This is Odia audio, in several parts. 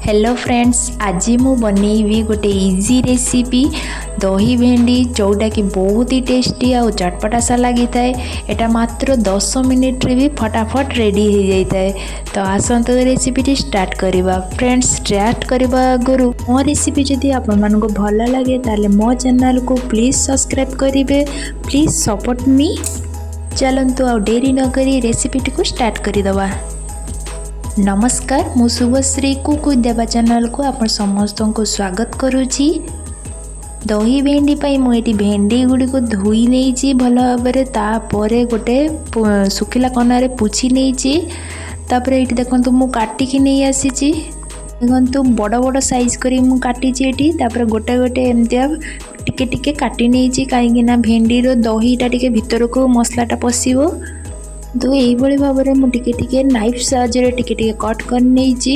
ହ୍ୟାଲୋ ଫ୍ରେଣ୍ଡସ୍, ଆଜି ମୁଁ ବନେଇବି ଗୋଟେ ଇଜି ରେସିପି ଦହି ଭେଣ୍ଡି, ଯେଉଁଟାକି ବହୁତ ହି ଟେଷ୍ଟି ଆଉ ଚଟପଟା ସା ଲାଗିଥାଏ। ଏଇଟା ମାତ୍ର 10 ମିନିଟ୍ରେ ବି ଫଟାଫଟ ରେଡ଼ି ହେଇଯାଇଥାଏ। ତ ଆସନ୍ତୁ, ରେସିପିଟି ଷ୍ଟାର୍ଟ କରିବା। ଫ୍ରେଣ୍ଡସ୍, ଷ୍ଟାର୍ଟ କରିବା ଆଗରୁ ମୋ ରେସିପି ଯଦି ଆପଣମାନଙ୍କୁ ଭଲ ଲାଗେ, ତାହେଲେ ମୋ ଚ୍ୟାନେଲକୁ ପ୍ଲିଜ୍ ସବସ୍କ୍ରାଇବ୍ କରିବେ। Please support me. ଚାଲନ୍ତୁ, ଆଉ ଡେରି ନକରି ରେସିପିଟିକୁ ଷ୍ଟାର୍ଟ କରିଦେବା। ନମସ୍କାର, ମୁଁ ଶୁଭଶ୍ରୀ, କୁକ୍ ଦେବା ଚ୍ୟାନେଲକୁ ଆପଣ ସମସ୍ତଙ୍କୁ ସ୍ୱାଗତ କରୁଛି। ଦହି ଭେଣ୍ଡି ପାଇଁ ମୁଁ ଏଠି ଭେଣ୍ଡି ଗୁଡ଼ିକୁ ଧୋଇ ନେଇଛି ଭଲ ଭାବରେ। ତାପରେ ଗୋଟେ ଶୁଖିଲା କନାରେ ପୋଛି ନେଇଛି। ତାପରେ ଏଇଠି ଦେଖନ୍ତୁ, ମୁଁ କାଟିକି ନେଇ ଆସିଛି। ଦେଖନ୍ତୁ, ବଡ଼ ବଡ଼ ସାଇଜ୍ କରି ମୁଁ କାଟିଛି ଏଠି। ତାପରେ ଗୋଟେ ଗୋଟେ ଏମିତିଆ ଟିକେ ଟିକେ କାଟି ନେଇଛି, କାହିଁକି ନା ଭେଣ୍ଡିର ଦହିଟା ଟିକେ ଭିତରକୁ ମସଲାଟା ପଶିବ। ତ ଏଇଭଳି ଭାବରେ ମୁଁ ଟିକେ ଟିକେ ନାଇଫ୍ ସାହାଯ୍ୟରେ ଟିକେ ଟିକେ କଟ୍ କରି ନେଇଛି।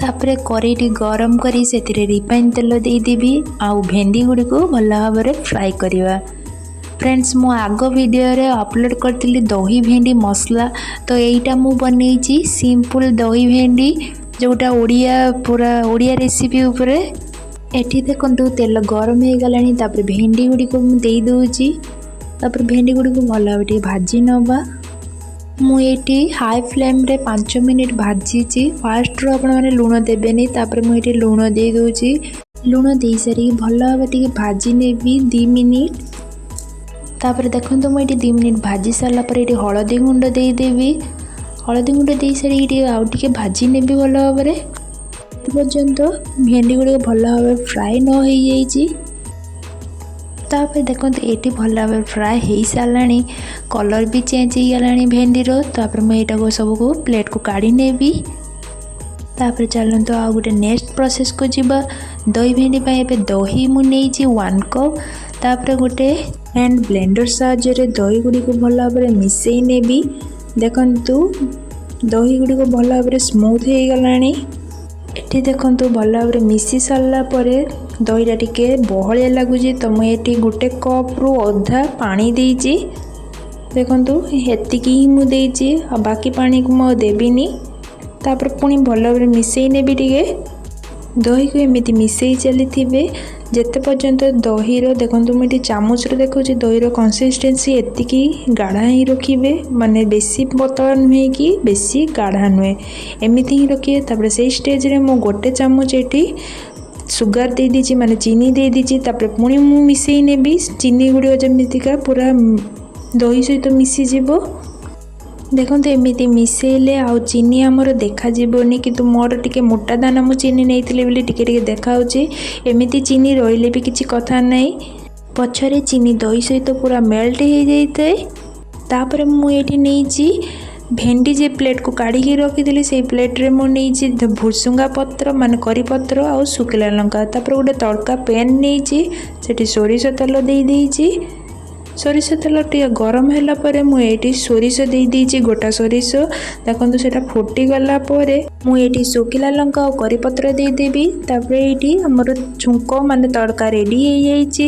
ତାପରେ କରେଇଟି ଗରମ କରି ସେଥିରେ ରିଫାଇନ୍ ତେଲ ଦେଇଦେବି ଆଉ ଭେଣ୍ଡି ଗୁଡ଼ିକୁ ଭଲ ଭାବରେ ଫ୍ରାଏ କରିବା। ଫ୍ରେଣ୍ଡସ୍, ମୁଁ ଆଗ ଭିଡ଼ିଓରେ ଅପଲୋଡ଼ କରିଥିଲି ଦହି ଭେଣ୍ଡି ମସଲା। ତ ଏଇଟା ମୁଁ ବନେଇଛି ସିମ୍ପଲ୍ ଦହି ଭେଣ୍ଡି, ଯେଉଁଟା ଓଡ଼ିଆ, ପୁରା ଓଡ଼ିଆ ରେସିପି ଉପରେ। ଏଠି ଦେଖନ୍ତୁ, ତେଲ ଗରମ ହେଇଗଲାଣି। ତାପରେ ଭେଣ୍ଡି ଗୁଡ଼ିକୁ ମୁଁ ଦେଇଦେଉଛି। ତାପରେ ଭେଣ୍ଡି ଗୁଡ଼ିକୁ ଭଲ ଭାବେ ଟିକେ ଭାଜି ନେବା। ମୁଁ ଏଇଠି ହାଇ ଫ୍ଲେମ୍ରେ 5 ମିନିଟ୍ ଭାଜିଛି। ଫାଷ୍ଟରୁ ଆପଣମାନେ ଲୁଣ ଦେବେନି। ତାପରେ ମୁଁ ଏଇଠି ଲୁଣ ଦେଇଦେଉଛି। ଲୁଣ ଦେଇସାରିକି ଭଲ ଭାବେ ଟିକେ ଭାଜି ନେବି 2 ମିନିଟ୍। ତାପରେ ଦେଖନ୍ତୁ, ମୁଁ ଏଇଠି 2 ମିନିଟ୍ ଭାଜି ସାରିଲା ପରେ ଏଇଠି ହଳଦୀ ଗୁଣ୍ଡ ଦେଇଦେବି। ହଳଦୀ ଗୁଣ୍ଡ ଦେଇସାରିକି ଟିକେ ଆଉ ଟିକେ ଭାଜି ନେବି ଭଲ ଭାବରେ, ପର୍ଯ୍ୟନ୍ତ ଭେଣ୍ଡି ଗୁଡ଼ିକ ଭଲ ଭାବରେ ଫ୍ରାଏ ନ ହେଇଯାଇଛି। ତାପରେ ଦେଖନ୍ତୁ, ଏଇଠି ଭଲ ଭାବରେ ଫ୍ରାଏ ହେଇସାରିଲାଣି। କଲର୍ ବି ଚେଞ୍ଜ ହେଇଗଲାଣି ଭେଣ୍ଡିର। ତାପରେ ମୁଁ ଏଇଟାକୁ ସବୁକୁ ପ୍ଲେଟ୍କୁ କାଢ଼ି ନେବି। ତାପରେ ଚାଲନ୍ତୁ, ଆଉ ଗୋଟେ ନେକ୍ସଟ ପ୍ରୋସେସ୍କୁ ଯିବା। ଦହି ଭେଣ୍ଡି ପାଇଁ ଏବେ ଦହି ମୁଁ ନେଇଛି 1 କପ୍। ତାପରେ ଗୋଟେ ହ୍ୟାଣ୍ଡ ବ୍ଲେଣ୍ଡର ସାହାଯ୍ୟରେ ଦହି ଗୁଡ଼ିକୁ ଭଲ ଭାବରେ ମିଶାଇ ନେବି। ଦେଖନ୍ତୁ, ଦହି ଗୁଡ଼ିକ ଭଲ ଭାବରେ ସ୍ମୁଥ୍ ହେଇଗଲାଣି। ଏଠି ଦେଖନ୍ତୁ, ଭଲ ଭାବରେ ମିଶି ସାରିଲା ପରେ ଦହିଟା ଟିକେ ବହଳିଆ ଲାଗୁଛି। ତ ମୁଁ ଏଠି ଗୋଟେ କପ୍ରୁ ଅଧା ପାଣି ଦେଇଛି। ଦେଖନ୍ତୁ, ଏତିକି ହିଁ ମୁଁ ଦେଇଛି ଆଉ ବାକି ପାଣିକୁ ମୁଁ ଆଉ ଦେବିନି। ତାପରେ ପୁଣି ଭଲ ଭାବରେ ମିଶାଇ ନେବି ଟିକେ। ଦହିକୁ ଏମିତି ମିଶାଇ ଚାଲିଥିବେ ଯେତେ ପର୍ଯ୍ୟନ୍ତ ଦହିର, ଦେଖନ୍ତୁ, ମୁଁ ଏଠି ଚାମଚରେ ଦେଖାଉଛି, ଦହିର କନସିଷ୍ଟେନ୍ସି ଏତିକି ଗାଢ଼ା ହିଁ ରଖିବେ। ମାନେ ବେଶୀ ପତଳା ନୁହେଁ କି ବେଶୀ ଗାଢ଼ା ନୁହେଁ, ଏମିତି ହିଁ ରଖିବେ। ତାପରେ ସେଇ ଷ୍ଟେଜ୍ରେ ମୁଁ ଗୋଟେ ଚାମଚ ଏଠି ସୁଗାର ଦେଇଦେଇଛି, ମାନେ ଚିନି ଦେଇଦେଇଛି। ତାପରେ ପୁଣି ମୁଁ ମିଶାଇ ନେବି ଚିନି ଗୁଡ଼ିକ, ଯେମିତିକା ପୁରା ଦହି ସହିତ ମିଶିଯିବ। ଦେଖନ୍ତୁ, ଏମିତି ମିଶାଇଲେ ଆଉ ଚିନି ଆମର ଦେଖାଯିବନି। କିନ୍ତୁ ମୋର ଟିକେ ମୋଟା ଦାନା ମୁଁ ଚିନି ନେଇଥିଲି ବୋଲି ଟିକେ ଟିକେ ଦେଖାହେଉଛି। ଏମିତି ଚିନି ରହିଲେ ବି କିଛି କଥା ନାହିଁ। ପଛରେ ଚିନି ଦହି ସହିତ ପୁରା ମେଲ୍ଟ ହେଇଯାଇଥାଏ। ତାପରେ ମୁଁ ଏଇଠି ନେଇଛି ଭେଣ୍ଡି, ଯେ ପ୍ଲେଟ୍କୁ କାଢ଼ିକି ରଖିଥିଲି, ସେଇ ପ୍ଲେଟ୍ରେ ମୁଁ ନେଇଛି ଭୃସୁଙ୍ଗା ପତ୍ର, ମାନେ କରି ପତ୍ର ଆଉ ଶୁଖିଲା ଲଙ୍କା। ତାପରେ ଗୋଟେ ତଡ଼କା ପ୍ୟାନ୍ ନେଇଛି, ସେଠି ସୋରିଷ ତେଲ ଦେଇଦେଇଛି। ସୋରିଷ ତେଲ ଟିକେ ଗରମ ହେଲା ପରେ ମୁଁ ଏଇଠି ସୋରିଷ ଦେଇଦେଇଛି, ଗୋଟା ସୋରିଷ। ଦେଖନ୍ତୁ, ସେଇଟା ଫୁଟିଗଲା ପରେ ମୁଁ ଏଇଠି ଶୁଖିଲା ଲଙ୍କା ଆଉ କରିପତ୍ର ଦେଇଦେବି। ତାପରେ ଏଇଠି ଆମର ଛୁଙ୍କ, ମାନେ ତଡ଼କା ରେଡ଼ି ହେଇଯାଇଛି।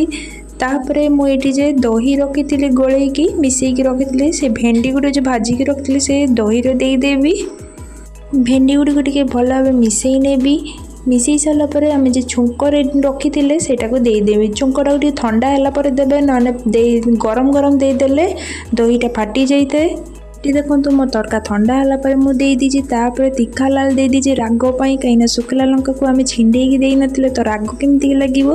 ତାପରେ ମୁଁ ଏଇଠି ଯେ ଦହି ରଖିଥିଲି, ଗୋଳେଇକି ମିଶେଇକି ରଖିଥିଲି, ସେ ଭେଣ୍ଡି ଗୁଡ଼ିକ ଯେଉଁ ଭାଜିକି ରଖିଥିଲି, ସେ ଦହିରେ ଦେଇଦେବି। ଭେଣ୍ଡି ଗୁଡ଼ିକୁ ଟିକେ ଭଲ ଭାବେ ମିଶାଇ ନେବି। ମିଶାଇ ସାରିଲା ପରେ ଆମେ ଯେ ଛୁଙ୍କରେ ରଖିଥିଲେ, ସେଇଟାକୁ ଦେଇଦେବି। ଛୁଙ୍କଟାକୁ ଟିକେ ଥଣ୍ଡା ହେଲା ପରେ ଦେବେ, ନହେଲେ ଦେଇ ଗରମ ଗରମ ଦେଇଦେଲେ ଦହିଟା ଫାଟି ଯାଇଥାଏ। ଏଠି ଦେଖନ୍ତୁ, ମୋ ତଡ଼କା ଥଣ୍ଡା ହେଲା ପରେ ମୁଁ ଦେଇଦେଇଛି। ତାପରେ ତୀଖା ଲାଲ ଦେଇଦେଇଛି ରାଗ ପାଇଁ, କାହିଁକିନା ଶୁଖିଲା ଲଙ୍କାକୁ ଆମେ ଛିଣ୍ଡେଇକି ଦେଇନଥିଲେ, ତ ରାଗ କେମିତି ଲାଗିବ?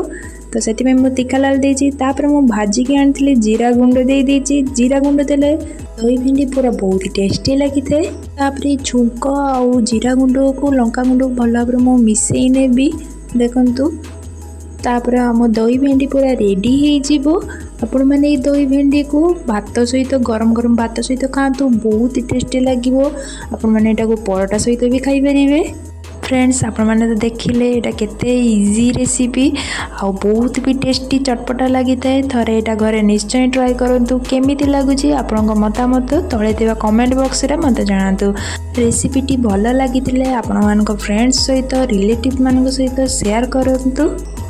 ତ ସେଥିପାଇଁ ମୁଁ ତୀଖା ଲାଲ ଦେଇଛି। ତାପରେ ମୁଁ ଭାଜିକି ଆଣିଥିଲି ଜିରା ଗୁଣ୍ଡ ଦେଇଦେଇଛି। ଜିରା ଗୁଣ୍ଡ ଦେଲେ ଦହି ଭେଣ୍ଡି ପୁରା ବହୁତ ଟେଷ୍ଟି ଲାଗିଥାଏ। ତାପରେ ଛୁଙ୍କ ଆଉ ଜିରା ଗୁଣ୍ଡକୁ, ଲଙ୍କା ଗୁଣ୍ଡକୁ ଭଲ ଭାବରେ ମୁଁ ମିଶାଇ ନେବି। ଦେଖନ୍ତୁ, ତାପରେ ଆମ ଦହି ଭେଣ୍ଡି ପୁରା ରେଡ଼ି ହେଇଯିବ। ଆପଣମାନେ ଏଇ ଦହି ଭେଣ୍ଡିକୁ ଭାତ ସହିତ, ଗରମ ଗରମ ଭାତ ସହିତ ଖାଆନ୍ତୁ, ବହୁତ ଟେଷ୍ଟି ଲାଗିବ। ଆପଣମାନେ ଏଇଟାକୁ ପରଟା ସହିତ ବି ଖାଇପାରିବେ। ଫ୍ରେଣ୍ଡସ୍, ଆପଣମାନେ ତ ଦେଖିଲେ ଏଇଟା କେତେ ଇଜି ରେସିପି ଆଉ ବହୁତ ବି ଟେଷ୍ଟି, ଚଟପଟା ଲାଗିଥାଏ। ଥରେ ଏଇଟା ଘରେ ନିଶ୍ଚୟ ଟ୍ରାଏ କରନ୍ତୁ। କେମିତି ଲାଗୁଛି, ଆପଣଙ୍କ ମତାମତ ତଳେ ଥିବା କମେଣ୍ଟ ବକ୍ସରେ ମୋତେ ଜଣାନ୍ତୁ। ରେସିପିଟି ଭଲ ଲାଗିଥିଲେ ଆପଣମାନଙ୍କ ଫ୍ରେଣ୍ଡସ୍ ସହିତ, ରିଲେଟିଭ୍ ମାନଙ୍କ ସହିତ ସେୟାର କରନ୍ତୁ।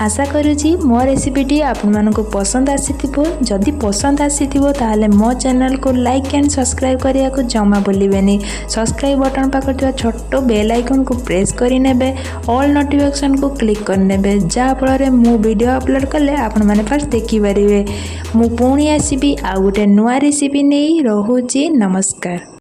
ଆଶା କରୁଛି ମୋ ରେସିପିଟି ଆପଣମାନଙ୍କୁ ପସନ୍ଦ ଆସିଥିବ। ଯଦି ପସନ୍ଦ ଆସିଥିବ, ତାହେଲେ ମୋ ଚ୍ୟାନେଲକୁ ଲାଇକ୍ ଆଣ୍ଡ ସବସ୍କ୍ରାଇବ୍ କରିବାକୁ ଜମା ଭୁଲିବେନି। ସବସ୍କ୍ରାଇବ୍ ବଟନ୍ ପାଖରେ ଥିବା ଛୋଟ ବେଲ୍ ଆଇକନ୍କୁ ପ୍ରେସ୍ କରିନେବେ, ଅଲ୍ ନୋଟିଫିକେସନ୍କୁ କ୍ଲିକ୍ କରିନେବେ, ଯାହାଫଳରେ ମୁଁ ଭିଡ଼ିଓ ଅପଲୋଡ଼ କଲେ ଆପଣମାନେ ଫାଷ୍ଟ ଦେଖିପାରିବେ। ମୁଁ ପୁଣି ଆସିବି ଆଉ ଗୋଟେ ନୂଆ ରେସିପି ନେଇ। ରହୁଛି, ନମସ୍କାର।